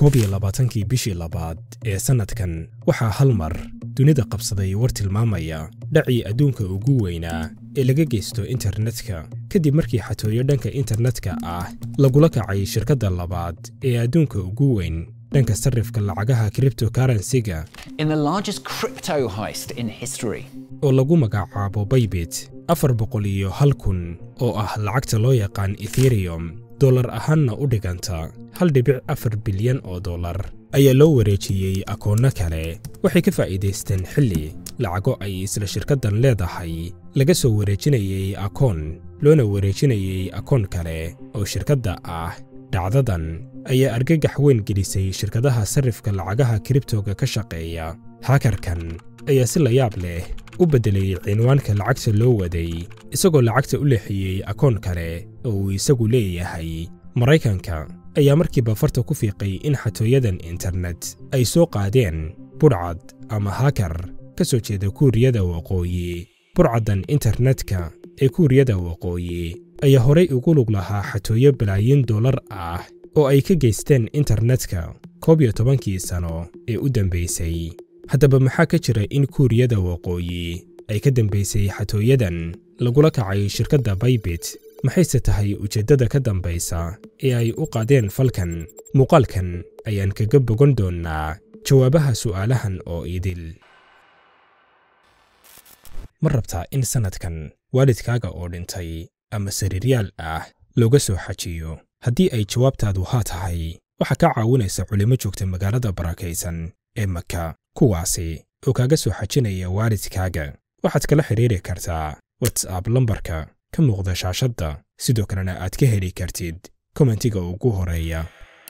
21-kii bishii labaad ee sanadkan waxaa hal mar dunida qabsaday war tilmaamaya dhacii adduunka ugu weynaa ee laga geysto internetka, kadib markii xatooyo dhanka internetka ah lagula kacay shirkadda labaad ee adduunka ugu weyn dhanka sarrifka lacagaha cryptocurrency-ga in the largest crypto heist in history. oo lagu magacaabo Bybit. 401,000 oo ah lacagta loo yaqaan Ethereum, dollar ahaanna u dhiganta $1.4 bilyan ayaa loo wareejiyey akoonno kale. Waxay ka faa'iidaysteen xilli lacago ay isla shirkaddan leedahay laga soo wareejinayay akoon loona wareejinayay akoon kale oo shirkadda ah. Dhacdadan ayaa argagax weyn gelisay shirkadaha sarrifka lacagaha kribtoga ka shaqeeya. Hackerkan ayaa si la yaab leh u beddelay cinwaanka lacagta loo waday, isagoo lacagta u leexiyey akoon kale oo uu isagu leeyahay. Maraykanka ayaa markiiba farta ku fiiqay in xatooyadan internet ay soo qaadeen burcad ama hacker ka soo jeeda Kuuriyada Waqooyi. Burcaddan internetka ee Kuuriyada Waqooyi ayaa horay ugu lug lahaa xatooyo balaayiin dollar ah oo ay ka geysteen internetka 11-kii sano ee u dambaysay. Haddaba maxaa ka jira in Kuuriyada Waqooyi ay ka dambaysay xatooyadan lagula kacay shirkadda Bybit? Maxayse tahay ujeeddada ka dambaysa ee ay u qaadeen falkan? Muuqaalkan ayaan kaga bogan doonnaa jawaabaha su'aalahan oo idil. Ma rabtaa in sanadkan waalidkaaga oo dhintay ama sariiryaal ah looga soo xajiyo? Haddii ay jawaabtaadu haa tahay, waxaa kaa caawinaysa culimo joogta magaalada barakaysan ee Maka, kuwaasi oo kaaga soo xajinaya waalidkaaga. Waxaad kala xidhiiri kartaa WhatsApp lambarka ka muuqda shaashadda, sidoo kalena aad ka heli kartid kommentiga ugu horeeya.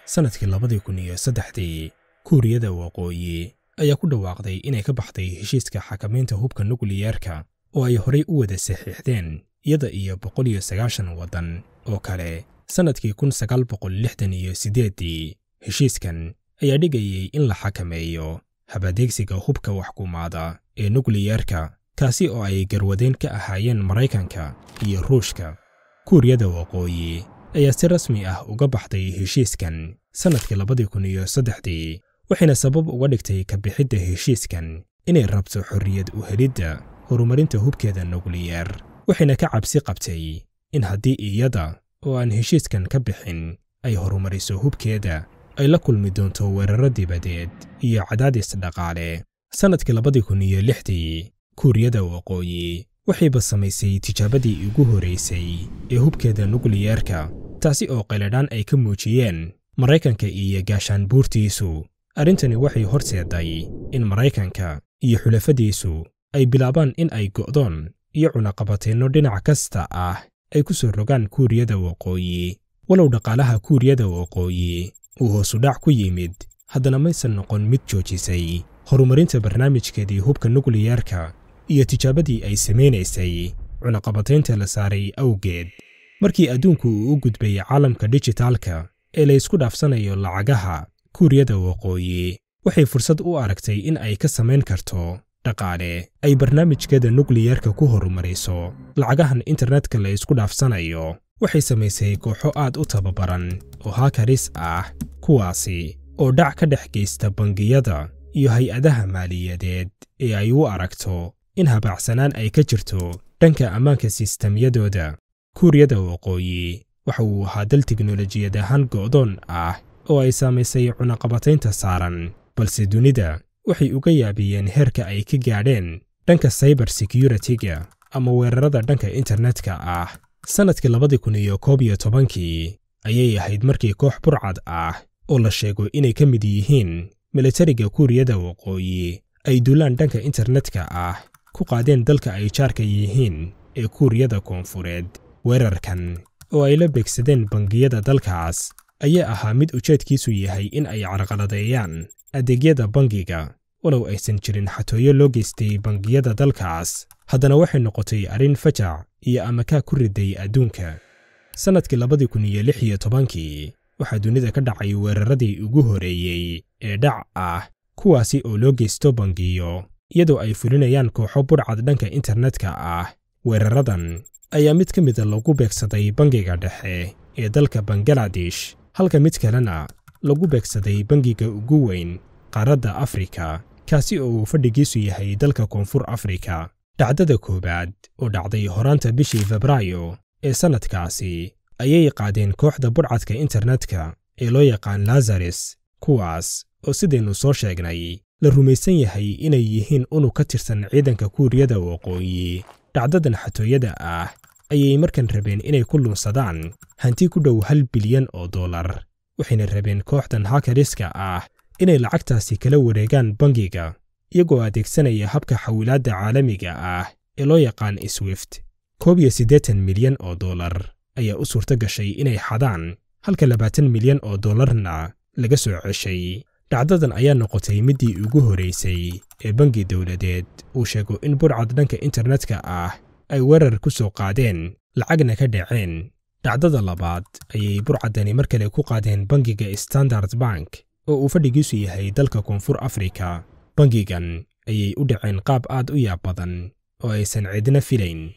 Sanadkii 2003-dii Kuuriyada Waqooyi ayaa ku dhawaaqday inay ka baxday heshiiska xakamaynta hubka nukliyeerka oo ay horay u wada saxiixdeen iyada iyo 190 waddan oo kale sanadkii 1968-dii. Heshiiskan ayaa dhigayay in la xakameeyo habadeegsiga hubka waxkumaada ee nukliyeerka, kaasi oo ay garwadeen ka ahaayeen Maraykanka iyo Ruushka. Kuuriyada Waqooyi ayaa si rasmi ah uga baxday heshiiskan sanadkii 2003-dii, waxayna sabab uga dhigtay ka bixidda heshiiskan inay rabto xorriyad u helidda horumarinta hubkeeda nukliyeer, waxayna ka cabsi qabtay in haddii iyada oo aan heshiiskan ka bixin ay horumariso hubkeeda ay la kulmi doonto weerarro dibadeed iyo cadaadis dhaqaale. Sanadkii 2006-dii Kuuriyada Waqooyi waxayba samaysay tijaabadii ugu horeysay ee hubkeeda nukliyeerka, taasi oo qayladhaan ay ka muujiyeen Maraykanka iyo gaashaan buurtiisu. Arrintani waxay horseeday in Maraykanka iyo xulafadiisu ay bilaabaan in ay go'doon iyo cunaqabateenno dhinac kasta ah ay ku soo rogaan Kuuriyada Waqooyi. Walow dhaqaalaha Kuuriyada Waqooyi uu hoosudhac ku yimid, haddana maysan noqon mid joojisay horumarinta barnaamijkeedii hubka nukliyeerka iyo tijaabadii ay samaynaysay cunaqabataynta la saaray awgeed. Markii adduunku uu u gudbay caalamka dijitaalka ee la isku dhaafsanayo lacagaha, Kuuriyada Waqooyi waxay fursad u aragtay in ay ka samayn karto dhaqaale ay barnaamijkeeda nukliyeerka ku horumariso lacagahan internetka la isku dhaafsanayo. Waxay samaysay kooxo aad u tababaran oo haakaris ah, kuwaasi oo dhac ka dhex geysta bangiyada iyo hay-adaha maaliyadeed ee ay u aragto in habaacsanaan ay ka jirto dhanka ammaanka sistamyadooda. Kuuriyada Waqooyi waxa uu ahaa dal tiknolojiyad ahaan go'doon ah oo ay saamaysay cunaqabataynta saaran, balse dunida waxay uga yaabiyeen heerka ay ka gaadheen dhanka cyber security-ga ama weerarada dhanka internetka ah. Sanadkii 2011-kii ayay ahayd markii koox burcad ah oo la sheego inay ka mid yihiin militariga Kuuriyada Waqooyi ay duulaan dhanka internetka ah ku qaadeen dalka ay jaarka yihiin ee Kuuriyada Koonfureed. Weerarkan oo ay la beegsadeen bangiyada dalkaas ayaa ahaa mid ujeedkiisu yahay in ay carqaladeeyaan adeegyada bangiga. Walow aysan jirin xatooyo loo geystay bangiyada dalkaas, haddana waxay noqotay arrin fajac iyo amakaa ku riday adduunka. Sanadkii 2016-kii waxaa dunida ka dhacay weeraradii ugu horeeyey ee dhac ah, kuwaasi oo loo geysto bangiyo iyadoo ay fulinayaan kooxo budhcad dhanka internetka ah. Weeraradan ayaa mid ka mida lagu beegsaday bangiga dhexe ee dalka Bangaladesh, halka mid kalena lagu beegsaday bangiga ugu weyn qaaradda Afrika, kaasi oo uu fadhigiisu yahay dalka Koonfur Afrika. Dhacdada koowaad oo dhacday horaanta bishii Febraayo ee sannadkaasi ayay qaadeen kooxda burcadka internetka ee loo yaqaan Lazarus, kuwaas oo sidaynu soo sheegnay la rumaysan yahay inay yihiin unug ka tirsan ciidanka Kuuriyada Waqooyi. Dhacdadan xatooyada ah ayay markan rabeen inay ku lunsadaan hanti ku dhow $1 bilyan, waxayna rabeen kooxdan hackeriska ah inay lacagtaasi kala wareegaan bangiga iyagoo adeegsanaya habka xawilaadda caalamiga ah ee loo yaqaan SWIFT. $81 milyan ayaa u suurto gashay inay xadaan, halka $20 milyan laga soo ceshay. Dhacdadan ayaa noqotay midii ugu horeysay ee bangi dowladeed uu sheego in burcad dhanka internetka ah ay weerar ku soo qaadeen lacagna ka dhaceen. Dhacdada labaad ayay burcadani mar kale ku qaadeen bangiga Standard Bank oo uu fadhigiisu yahay dalka Koonfur Afrika. Bangigan ayay u dhaceen qaab aad u yaab badan oo aysan cidna filayn.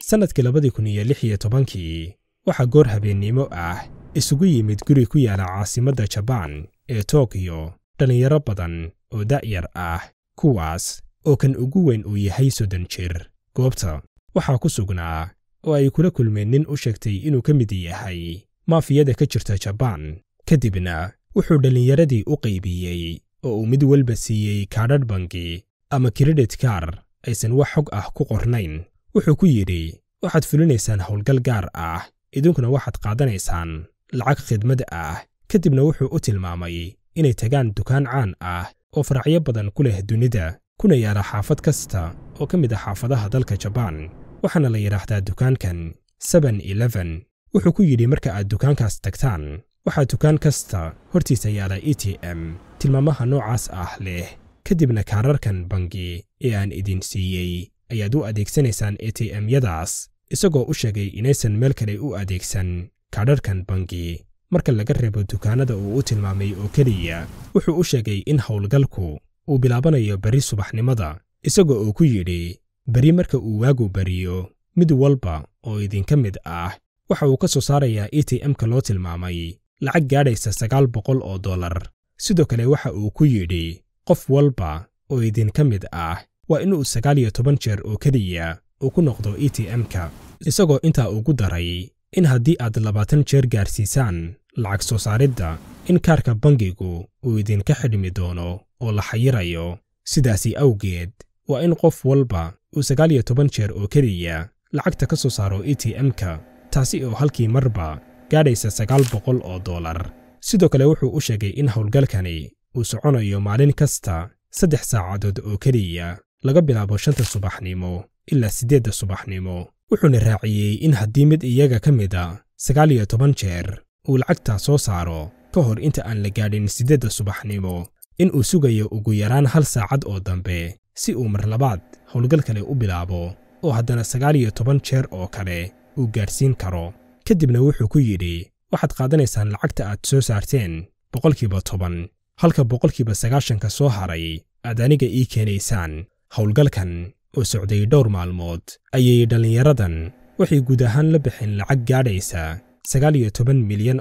Sannadkii 2016 waxaa goor habeennimo ah isugu yimid guri ku yaala caasimadda Jabaan ee Tokyo dhalinyaro badan oo da'yar ah, kuwaas oo kan ugu weyn uu yahay 30 jir. Goobta waxaa ku sugnaa oo ay kula kulmeen nin u sheegtay inuu ka mid yahay maafiyada ka jirta Jabaan. Kadibna wuxuu dhalinyaradii u qaybiyey oo uu mid walba siiyey kaadhadh bangi ama credit card aysan wax xog ah ku qornayn. Wuxuu ku yidhi, waxaad fulinaysaan howlgal gaar ah, idinkuna waxaad qaadanaysaan lacag khidmad ah. Kadibna wuxuu u tilmaamay inay tagaan dukaan caan ah oo faracyo badan ku leh dunida, kuna yaala xaafad kasta oo ka mid ah xaafadaha dalka Jabaan. Waxaana la yidhaahdaa dukaankan 7-Eleven. Wuxuu ku yidhi, marka aad dukaankaas tagtaan, waxaa dukaan kasta hortiisa yaala ATM tilmaamaha noocaas ah leh. Kadibna kaararkan bangi ee aan idin siiyey ayaad u adeegsanaysaan ATM-yadaas, isagoo u sheegay inaysan meel kale u adeegsan kaadharkan bangi marka laga reebo dukaanada uu u tilmaamay oo keliya. Wuxuu u sheegay in howlgalku uu bilaabanayo beri subaxnimada, isagoo uu ku yidhi, beri marka uu waagu beriyo, mid walba oo idinka mid ah waxa uu ka soo saarayaa ATM-ka loo tilmaamay lacag gaadhaysa $900. Sidoo kale waxa uu ku yidhi, qof walba oo idinka mid ah waa inuu 19 jeer oo keliya uu ku noqdo ATM-ka, isagoo intaa ugu daray in haddii aad 20 jeer gaarsiisaan lacag soo saaridda, in kaarka bangigu uu idinka xidhmi doono oo la xayirayo. Sidaasi awgeed waa in qof walba uu 19 jeer oo keliya lacagta ka soo saaro ATM-ka, taasi oo halkii marba gaadhaysa $900. Sidoo kale wuxuu u sheegay in howlgalkani uu soconayo maalin kasta 3 saacadood oo keliya, laga bilaabo 5 subaxnimo ilaa 8 subaxnimo. Wuxuuna raaciyey in haddii mid iyaga ka mid a 19 jeer uu lacagta soo saaro ka hor inta aan la gaadhin 8 subaxnimo, in uu sugayo ugu yaraan 1 saacad oo dambe si uu mar labaad howlgal kale u bilaabo oo haddana 19 jeer oo kale uu gaadhsiin karo. Kadibna wuxuu ku yidhi, waxaad qaadanaysaan lacagta aad soo saarteen 10%, halka 90% soo haray aad aniga ii keenaysaan. Howlgalkan oo socday dhowr maalmood ayay dhallinyaradan waxay guud ahaan la bixin lacag gaadhaysa $19 milyan.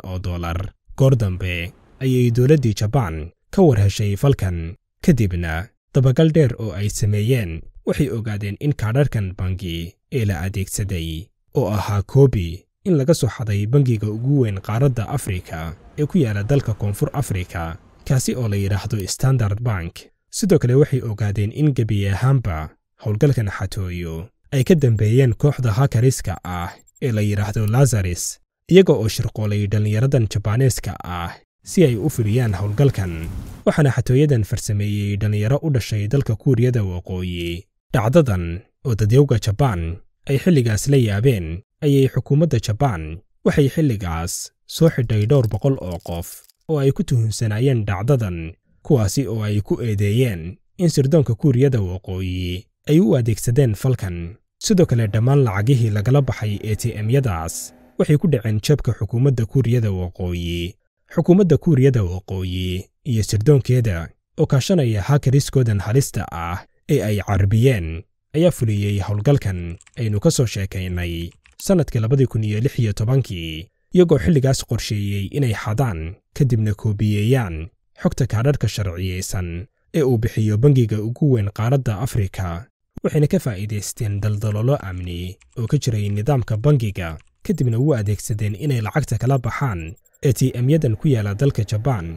Goor dambe ayay dowladdii Jabaan ka war heshay falkan. Kadibna dabagal dheer oo ay sameeyeen waxay ogaadeen in kaadharkan bangi ee la adeegsaday oo ahaa koobi in laga soo xaday bangiga ugu weyn qaaradda Afrika ee ku yaala dalka Koonfur Afrika, kaasi oo la yidhaahdo Standard Bank. Sidoo kale waxay ogaadeen in gebi ahaanba howlgalkan xatooyo ay ka dambeeyeen kooxda hackeriska ah ee la yidhaahdo Lazarus, iyaga oo shirqoolay dhallinyaradan Jabaaneeska ah si ay u fuliyaan howlgalkan. Waxaana xatooyadan farsameeyey dhalinyaro u dhashay dalka Kuuriyada Waqooyi. Dhacdadan oo dadyowga Jabaan ay xilligaas la yaabeen ayay xukuumadda Jabaan waxay xilligaas soo xidhay dhowr boqol oo qof oo ay ku tuhunsanaayeen dhacdadan, kuwaasi oo ay ku eedeeyeen in sirdoonka Kuuriyada Waqooyi ay u adeegsadeen falkan. Sidoo kale dhammaan lacagihii lagala baxay ATM-yadaas waxay ku dhaceen jabka xukuumadda Kuuriyada Waqooyi. Xukuumadda Kuuriyada Waqooyi iyo sirdoonkeeda oo kaashanaya hackeriskoodan halista ah ee ay carbiyeen ayaa fuliyey howlgalkan aynu ka soo sheekaynay sannadkii 2016. Iyagoo xilligaas qorsheeyey inay xadaan kadibna koobiyeeyaan xogta kaadharhka sharciyeysan ee uu bixiyo bangiga ugu weyn qaaradda Afrika, waxayna ka faa'iidaysteen daldaloolo amni oo ka jiray nidaamka bangiga, kadibna u adeegsadeen inay lacagta kala baxaan ATM-yadan ku yaala dalka Jabaan.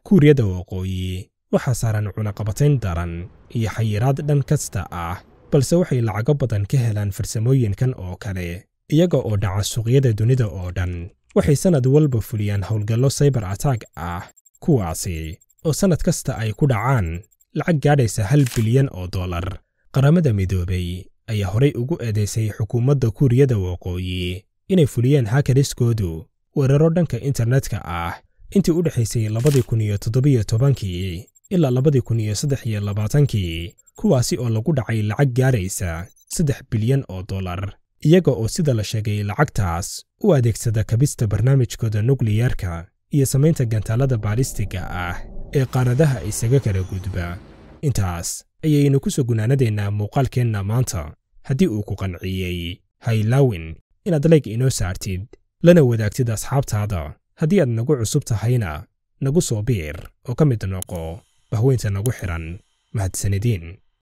Kuuriyada Waqooyi waxaa saaran cunaqabatayn daran iyo xayiraad dhan kasta ah, balse waxay lacago badan ka helaan farsamooyinkan oo kale iyaga oo dhaca suuqyada dunida oo dhan. Waxay sannad walba fuliyaan howlgallo cyber attack ah, kuwaasi oo sannad kasta ay ku dhacaan lacag gaadhaysa $1 bilyan. Qaramada Midoobay ayaa horay ugu eedeysay xukuumadda Kuuriyada Waqooyi inay fuliyeen hackers-koodu weeraro dhanka internetka ah intii u dhexaysay 2017-kii ilaa 2023-kii, kuwaasi oo lagu dhacay lacag gaadhaysa $3 bilyan, iyaga oo sida la sheegay lacagtaas u adeegsada kabista barnaamijkooda nukliyarka iyo samaynta gantaalada baalistiga ah ee qaaradaha isaga kala gudba. Intaas ayaynu ku soo gunaanadaynaa muuqaalkeenna maanta. Haddii uu ku qanciyey, ha ilaawin inaad like inoo saartid, lana wadaagtid asxaabtaada. Haddii aad nagu cusub tahayna, nagu soo biir oo ka mid noqo bahweynta nagu xidhan. Mahadsanidin.